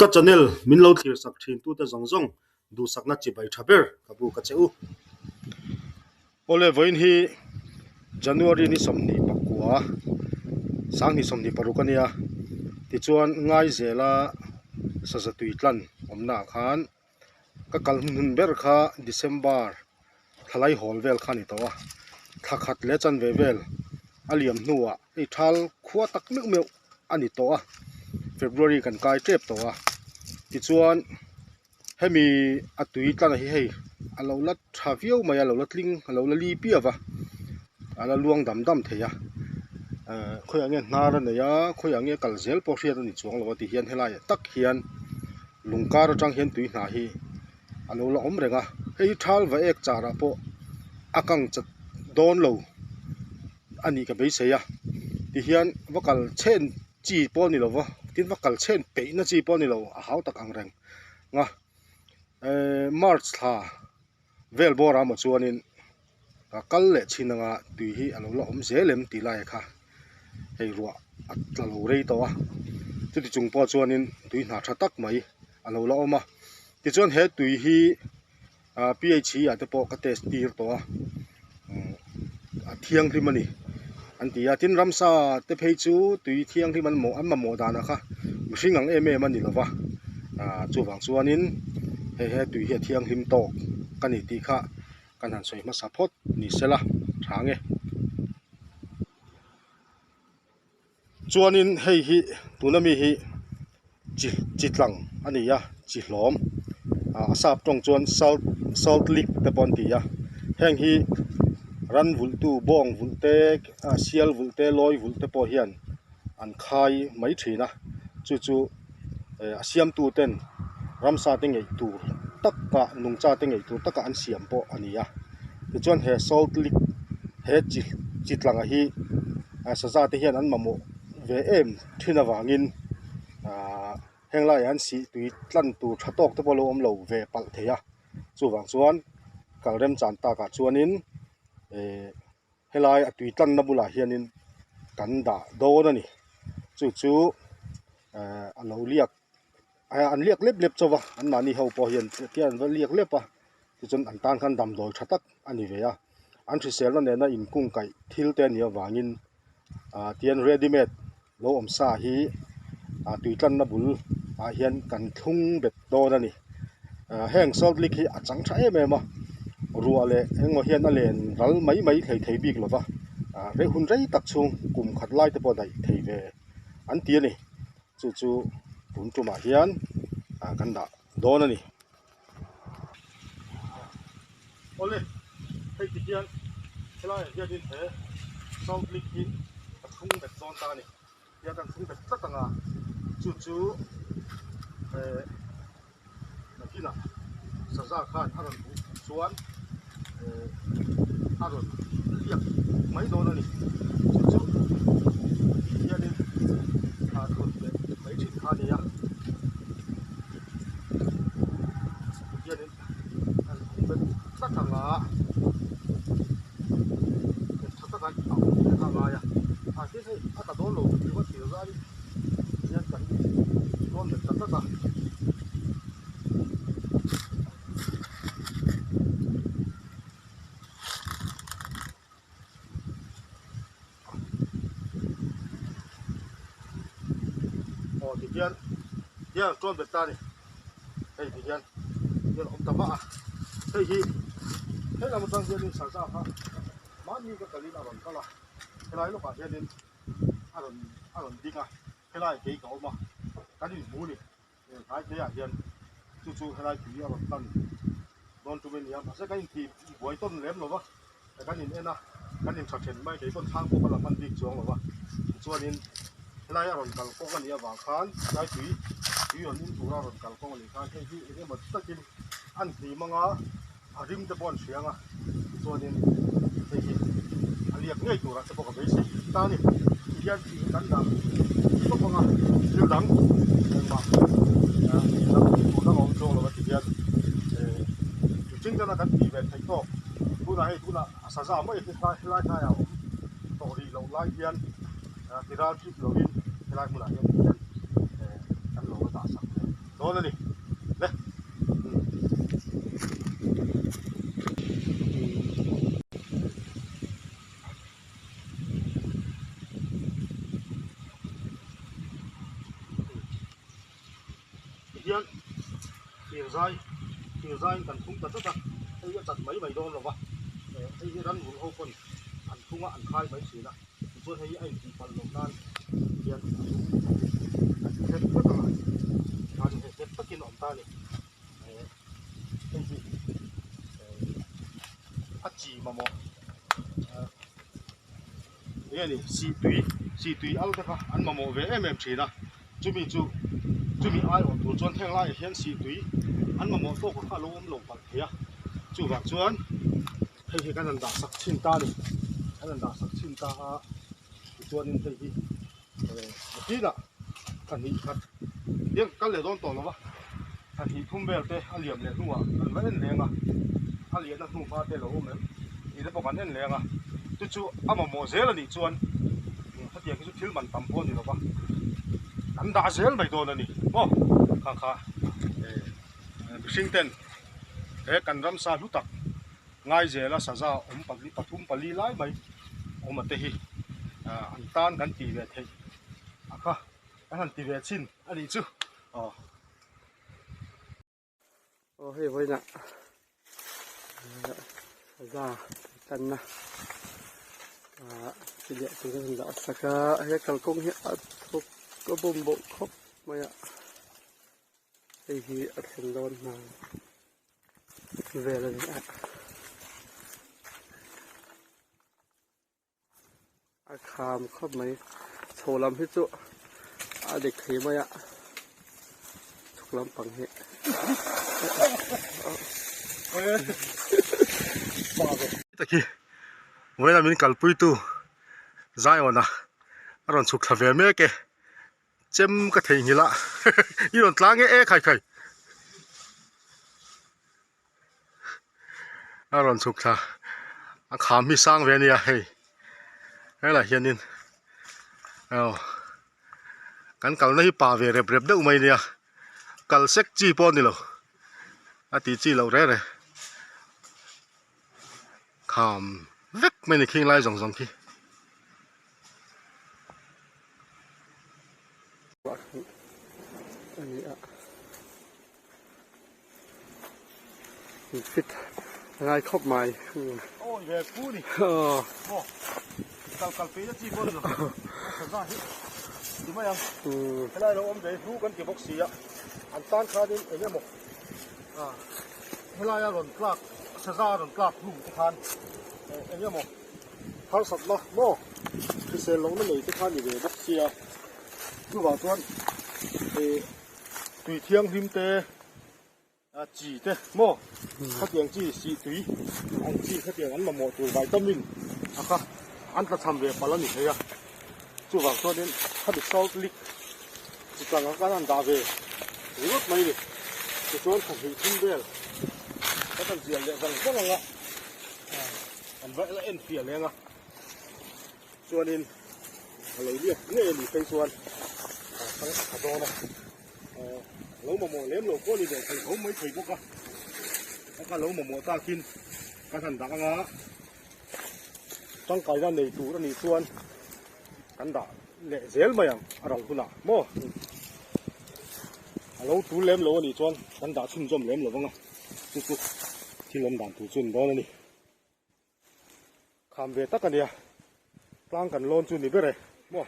Ka channel min lo thlir sak thin tute zawng zawng duhsakna chibai tha ber ka bu ka che u. Awle vawiin hi January ni 29 2026 a nia tichuan Ngaizela Sazatui tlan awmna ah khan ka kal hmun ber kha December thlalai hawl vel kha a ni tawh a, thla khat leh chanve vel a liam hnuah hei thal khua tak meuh meuh a ni tawh a, February kan kai tep tawh a, tichuan hemi a tui tlan hi hei a lo la tha viau mai a, a lo la tling a lo la li piau va, a la luang dam dam thei a, ehh khawiah nge hnar a nei a, khawiah nge kal zel pawh hriat a ni chuang lo a ti hian helaiah tak hian lung kar atang hian tui hna hi a lo la awm reng a, hei hi thal va ek char ah pawh a kang chat dawn lo a nih ka beisei a tihian va kal chhen chi pawh a ni lo va tin va kal chhen peih na chi pawh a ni lo a hau tak ang reng a ehh march thla vel bawr ah maw chuanin a kal leh chhin anga tui hi a lo la awm zel em tih lai kha hei ruah a tla lo rei tawh a chuti chung pawh chuanin tui hna tha tak mai a lo la awm a tichuan he tui hi ah ph ah te pawh ka test tir tawh a a thianghlim a ni an ti a tin ramsa te phei chu tui thianghlim an an mamawh danah kha mihring ang em em a ni lo va ah chuvang chuanin hei he tui hi a thianghlim tawk ka ni tih kha kan han sawi hmasa phawt ni sela tha nge. Chuanin hei hi tuna mi hi chi chi tlang a ni a chi hlawm ah a sap tawng chuan salt salt lick te pawh an ti a heng hi ran vulh tu bawng vulh te ah sial vulh te lawi vulh te pawh hian an khai mai thin a chu chu eh a siam tu ten ramsa te ngeih tur taka nungcha te ngeih tur taka an siam pawh a ni a tichuan he salt lick he chi chi tlangah hi saza te hian an mamawh ve em thin avangin ahh heng laiah hian sih tui tlan tur tha tawk te pawh a lo awm lo ve palh thei a chuvang chuan kal remchan takah chuanin ehh helai a tui tlanna bulah hianin kan dah dawn a ni chu chu ehh a lo liak an liak lep lep chauh va anmahni ho pawh hian tiang an va liak lep a tichuan an tan khan damdawi tha tak a ni ve a an hriselna nena inkungkaih thil te a nih avangin ah tian ready made lo awm sa hi ah tui tlanna bul ah hian kan thlung bet dawn a ni ah heng salt lick hi a chang tha em em a ruah leh engmaw hian a len ral mai mai hlei thei bik lo va ah rei hun rei tak chhung kum khat lai te pawh daih thei ve an ti a ni chu chu tun tumah hian ah kan dah dawn a ni. Awle hei ti hian helaiah hianin he salt lick hi a thlung bet dawn ta a ni tia kan thlung bet tlat ang a chu chu eh nakinah saza khan a rawn hmuh chuan eh a rawn liak mai dawn a ni chu chu ti hianin a thlun bet mai thin kha a ni a. Hianin an awm bet tlat ang a nghet tha taka a awm te kha a ngai a a tin hei a tla dawn lo ringawt thil zaiin hian kan dawn bet ta tlat a. Aw ti hian hian chuan bet ta a ni hei ti hian hian a awm ta vah a hei hi he lam atang hianin saza kha mahni ka kalin a rawn kal a helai lawkah hianin a rawn a rawn ding a helai kei ka awm a kan inhmu a ni hnai te ah hian chu chu helai tui a rawn tan dawn tum a ni a mahse kan inti buai tawn lem lo va kan in en a kan in tha then mai kei pawn thlang pawh ka la hman bik chuang lo va tichuanin helai a rawn kal kawng a nih avang khan helai tui tui rawn in tura rawn kal kawng a nih khan hei hi eng emaw takin an hlim anga a rim te pawh an hria ang a tichuanin hei hi a liak ngei turah te pawh ka beisei ta a ni tihian thing kan dah tawp ang a thil dang engmah ah dang tih tur dang a awm chuang lo a tihian eh mihring tana kan tih ve theih tawk tunah hei tunah a saza mai hi helai hnaiah a awm tawh rih loh lai hian ah ti ral thip lovin helai hmunah hian tihian eh kan lo la dah sak ve. dawn a ni le. Tihian thir zai thir zaiin kan thung ta tlat a, hei a chat mai mai dawn lo va, hei hi ranvulh ho pawn an thung a an khai mai thin a, tichuan hei hi a intihpalh loh nan hian a thung a ti nghet tlat ang a, tikhan hei nghet takin a awm ta a ni, hei hi a chi mamawh. Enge ni sihtui sihtui al te kha an mamawh ve em em thin a chumi chu chumi ai awm tur chuan heng laiah hian sihtui an mamawh tawk kha a lo awm lo palh thei a chuvang chuan hei hi kan han dah sak chhin ta a ni kan han dah sak chhin ta a tichuanin hei hi nakinah thla hnih khat hian kal leh dawn tawh lo va thla hnih thum vel te a liam leh hnuah kan va en leng a a lianna hnu hma te a lo awm em tih te pawh kan en leng a chu chu a mamawh zel a nih chuan hetiang hi chu thil man tam pawh a ni lo va kan dah zel mai dawn a ni maw kha kha mihring ten he kan ramsa hlu tak ngai zela saza awm pali pathum pali lai mai awm a te hi an tan kan tih ve theih a kha kan han ti ve chhin a nih chu aw. Aw hei vawiinah saza tanna ah chiliah tur a rawn dah sak a he kalkawng hi a thawk a bawm bawh khawp mai a hei hi a thlen dawn hna. Vel a ni a a kham khawp mai chho lam hi chu a dik thei mai a chhuk lampang hi Taki vawiin a min kalpui tu Zion a a rawn chhuk thla ve mek e. Chem ka theihnghilh a i rawn tlang e e khai khai a rawn chhuk thla a kham hi sang ve ania hei helaiah hianin aw kan kalna hi pa ve rep rep deuh mai ania kal sek chi pawh a ni lo a tih chi loh reh reh kham vek mai a ni khing lai zawng zawng khi. A ni a fit a ngai khawp mai awi ve pu ni aw kal kal pei na chi pawh ni lo saza hi ti mai ang helai lo awm ve hlu kan ti bawk si a an tan khanin eng emaw helaia rawn tlak saza rawn tlak hnu te khan eng emaw harsatna maw hrisel lohna nei te kha ni ve bawk sia chuvang chuan ih tui thianghlim te a chi te maw khatiang chi sih tui ang chi khatiang an mamawh tur vitamin a kha an tla cham ve palh a ni thei a chuvang chuanin khami salt lick chi tang a khan an dah ve ringawt mai a ni tichuan thahnih thum vel ka kan zial leh vang vang ang a. An va la en fiah leng a, chuanin a lo liak ngei a nih phei chuan a thang a tha dawn a, a lo mamawh lem lo pawh a ni ve thei tho mai thei bawk a, a ka lo mamawh takin kan han dah anga tangkaina nei tur a nih chuan kan dah leh zel mai ang a ral hunah maw a lo tul lem lo a nih chuan kan dah chhunzawm lem lo vang a chu chu thil awm dan tur chu a ni dawn a ni. Kham ve tak a nia, tlang kan lawn chu ni ber e maw.